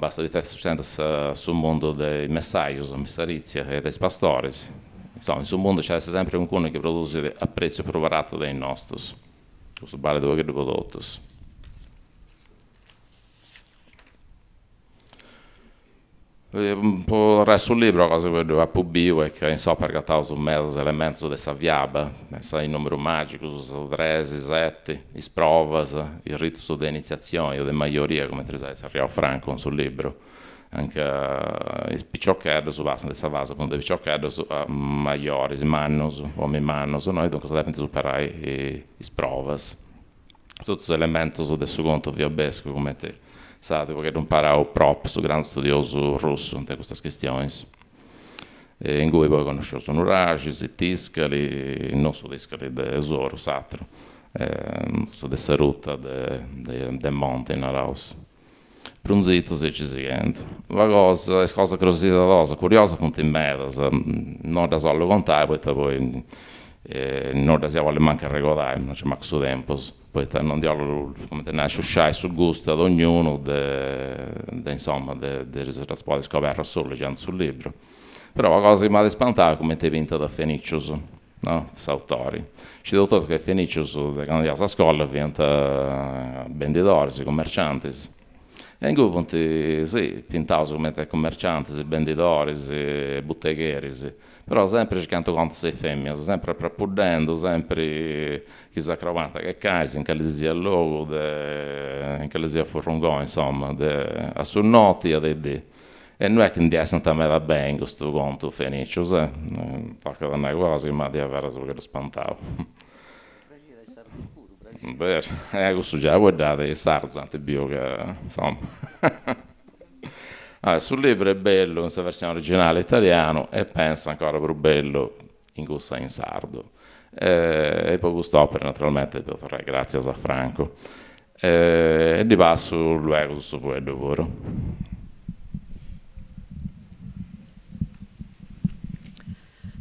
basta ita est succedendi in su mundu de is messajus, messaritzia, e de is pastoris, insoma in su mundu nci at essi sempri calincunu chi produsit a pretziu prus baratu de is nostus, custu balit u' pagheddu po totus. Po torrai a su libru, una cosa chi deu apu biu est ca in s'opera agataus medas elementus de sa fiaba, is numerus magicus, su tres, seti, is provas, is ritus de initziatzioni o de majoria, cumenti ddus at tzerriau Franco in su libru, anca is piciocheddus passant de sa fasi de piciocheddus a majoris, mannus, ominis mannus, no, e duncas depint superai is provas. Totus is elementus de su contu fiabescu, cumenti s'at u' pagheddu imparau Propp, su grandu studiosu russu de custas chistionis. E ingui poi connosceus nuraxis, tiscali, non su tiscali de s'oru, s'ateru, su de sa ruta de de monti naraus. Brunzitus e aici sighendi. Una cosa, is cosas crosidadosa, curiosas funt medas, no ddas 'ollu contai poita poi no ddas ia bolli mancu arregodai, no nc'est mancu su tempus, poita no ndi 'ollu, cumenti nai, sciusciai su gustu a dognunu de de insoma de de ddas podi scoberri a solu ligendi su libru. Però una cosa chi m'at ispantau est cumenti pintat Fenicius no, s'autori. Scideus totus ca is fenicius de candu andaiaus a scola fiant bendidoris, cummerciantis, e ingui funt, sì, pintaus cumenti cummerciantis, bendidoris, butegheris, però sempri circant contus de is feminas, sempri aprapuddendu, sempri chi s'acrobant che cais in cali si siat logu de in cali siat furrungoni, insoma, de a su noti e a de dì E no est chi ndi essant meda beni in custu contu fenicius, eh, tocat a nai una cosa chi m'at diaveras u' pagheddu spantau. Beru, eh cussu giai fueddat is sardus ant biu ca, insoma. Su libru est bellu in sa versioni originali italianu e pensu ancora prus bellu in cussa in sardu. E po cust'opera naturalmenti depu torrai gratzias a Franco. E ddi passu luegus su fueddu puru.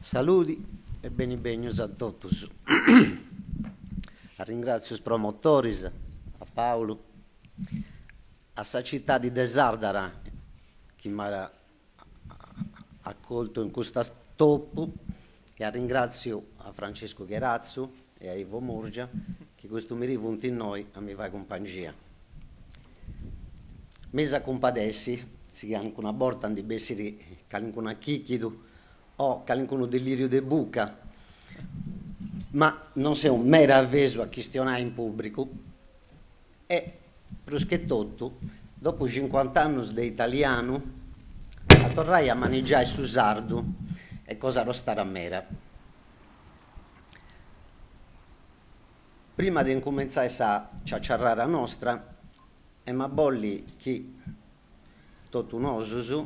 Saludi e beni bennius a totus. Arringratziu is promotoris, a Paulu, a sa citadi de Sardara chi m'at acoltu in custu atopu e arringratziu a Franciscu Cheratzu e a Ivo Murgia chi custu merì funt innoi a mi fai cumpangia. M'eis a cumpadessi si calincuna borta ndi bessit calincunu achichidu o calincunu dilliriu de buca, ma non seu meda avesu a chistionai in pubbricu E, prus che totu, dopu cincuant'annus de italianu, a torrai a manigiai su sardu est cosa tostada meda. Prima de incumentzai sa ciaciarrada nostra, emu a bolli chi totu nosus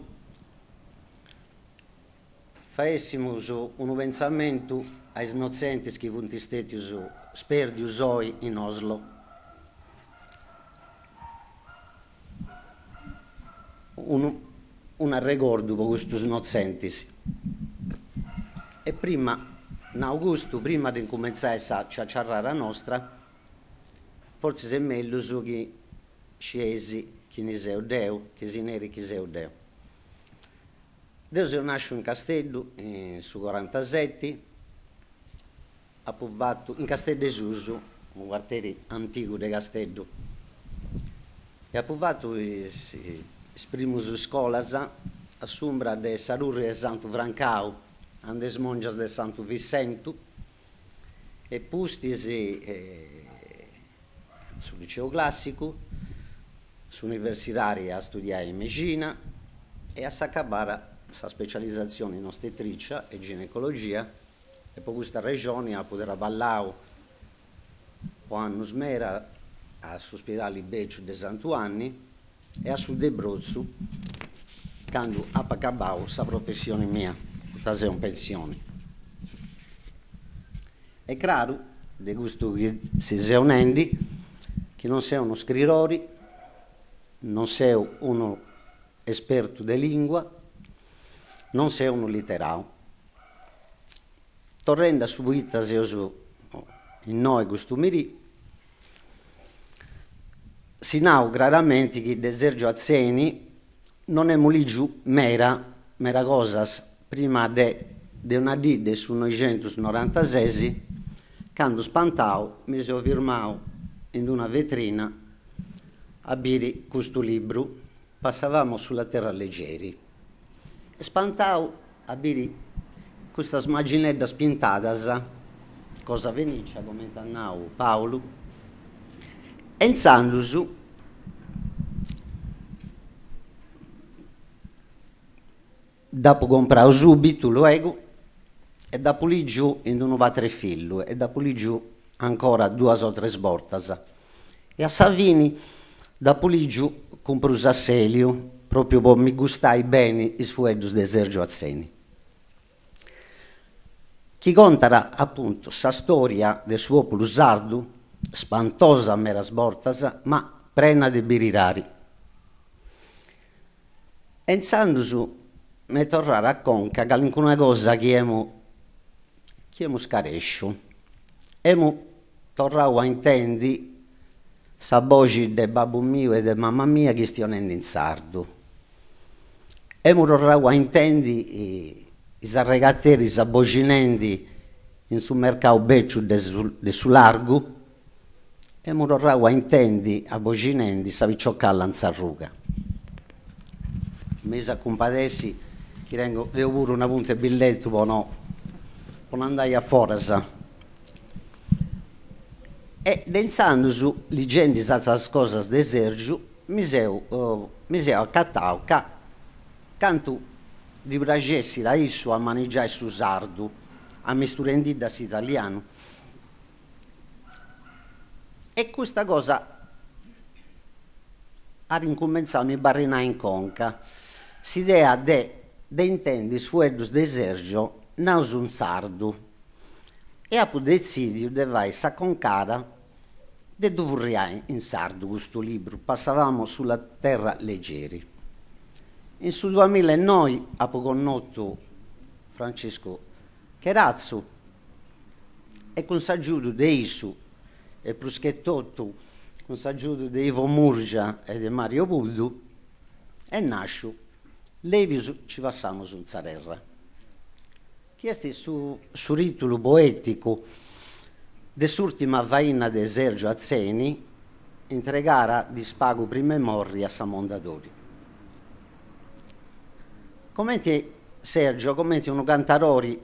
faessimus unu pentzamentu a is notzentis chi funt stètius spèrdius oi in Oslo. Unu un'arregordu po custus notzentis. E prima, nau custu, prima de incumentzai sa ciaciarrada nostra, fortzis est mellus chi scieis chini seu deu, chi si nerit chi seu deu. Deu seu nàsciu in Casteddu in su corantaseti, apu fatu, in Casteddu 'e Susu, unu cuarteri antigu de Casteddu, e apu fatu is is primus iscolas a s'umbra de sa turri de Santu Francau, ande is mongias de Santu Vissentu, e pustis su liceu classicu, s'universidadi a studiai mexina e a s'acabada sa specializatzioni in ostetricia e ginecologia e po custa arrexoni apu traballau po annus meda a s'uspidali beciu de Santu 'Anni e a su de Brotzu candu apu acabau sa professioni mia, poita seu in pensioni. Est craru, de custu chi si seu nendi, chi non seu unu scridori, non seu unu espertu de lingua, non seu unu literau. Torrendi a su poita seus innoi custu merì, si nau craramenti chi de Sergio Atzeni. Non emu lìgiu mera, mera cosas prima de de una dì de su noixentusnorantasesi, candu spantau mi seu firmau in d'una vetrina a biri custu libru, Passavamo sulla terra leggeri, e spantau a biri custas magineddas pintadas, cosa fenicia cumenti at nau Paulu, e intzandus dd'apu comprau subitu luegu e dd'apu ligiu in unu patrefillu e dd'apu ligiu ancora duas o tres bortas e a sa fini dd'apu ligiu cun prus asseliu, propriu po mi gustai beni is fueddus de Sergio Atzeni. Chi contat apuntu sa storia de su populu sardu, spantosa medas bortas, ma prena de beridadi. E intzandus m'est torrada a conca calincuna cosa chi emu chi emu scaresciu. Emu torrau a intendi sa boxi de babbu miu e de mama mia chistionendi in sardu. Emu torrau a intendi is arregateris aboxinendi in su mercau beciu de su de su largu, emu torrau a intendi aboxinendi sa piciocalla in s'arruga. M'eis a cumpadessi chi tengu deu puru una punta 'e billetu po no po no andai a foras. E de intzandus, ligendi is atras cosas de Sergiu, mi seu mi seu acatau ca cantu ddi praxessit a issu a manigiai su sardu amisturendiddu a s'italianu. E custa cosa at incumentzau a mi barrinai in conca, s'idea de de intendi is fueddus de Sergio naus in sardu e apu detzidiu de fai sa concada de ddu furriai in sardu custu libru, Passavamo sulla terra leggeri. In su duamilla e noi apu connotu Franciscu Cheratzu e cun s'agiudu de issu e prus che totu cun s'agiudu de Ivo Murgia e de Mario Puddu est nàsciu Lèbius ci passamus in sa terra. Chi est su su tìtulu poèticu de s'ùrtima faina de Sergio Atzeni, intregada diis pagu prima 'e morri a sa Mondadori. Comenti Sergio, comenti unu cantadori,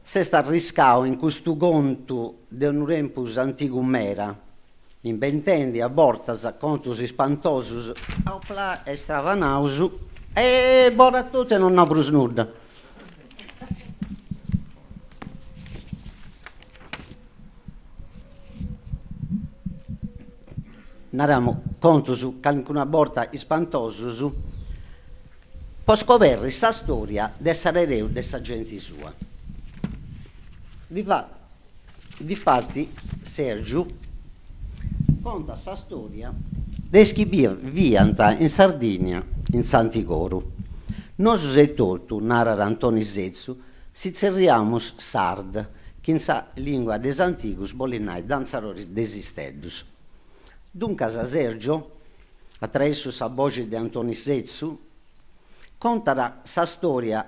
s'est arriscau in custu contu de unu tempus antigu meda, imbentendi a bortas contus ispantosus, oplà e stravanaus, e bona a totu e non nau prus nudda. Naramu contus calincuna borta ispantosus po scoberri sa storia de s'arereu de sa genti sua. Difati Sergiu contat sa storia de is chi biviant in Sardigna in s'antigoru. Nosus etotu, narat Antoni Setzu, si tzerriamus Sard, chi in sa lingua de is antigus bolit nai dantzadoris de is isteddus. Duncas Sergio, atraessu sa boxi de Antoni Setzu, contat sa storia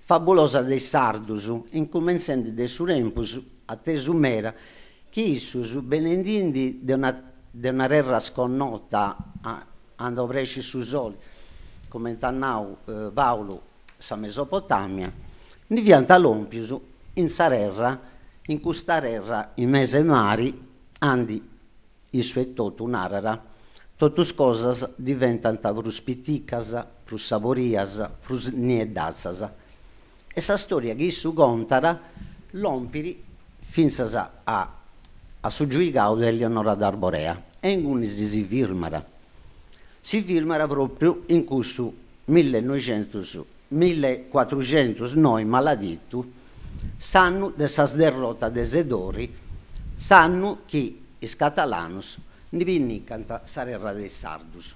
Fabulosa de is sardus, incumentzendi de su tempus atesu meda chi issus, benendindi de una de una terra sconnota andi obrescit su soli, cumenti at nau Paulu, sa Mesopotamia, ndi fiant lompius in sa terra, in custa terra in mes'e mari, andi Issu etotu narat, Totu is cosas diventant prus piticas, prus saborias, prus nieddatzas. E sa stòria chi issu contat lompit fintzas a a su giuigau de Eleonora d'Arborea e ingunis si firmat. Si firmat pròpriu in cussu millenoixentus Millecuatruxentusnoi maladitu, s'annu de sa sderrota de Sedori, s'annu chi is catalanus ndi pinnicant sa terra de is sardus.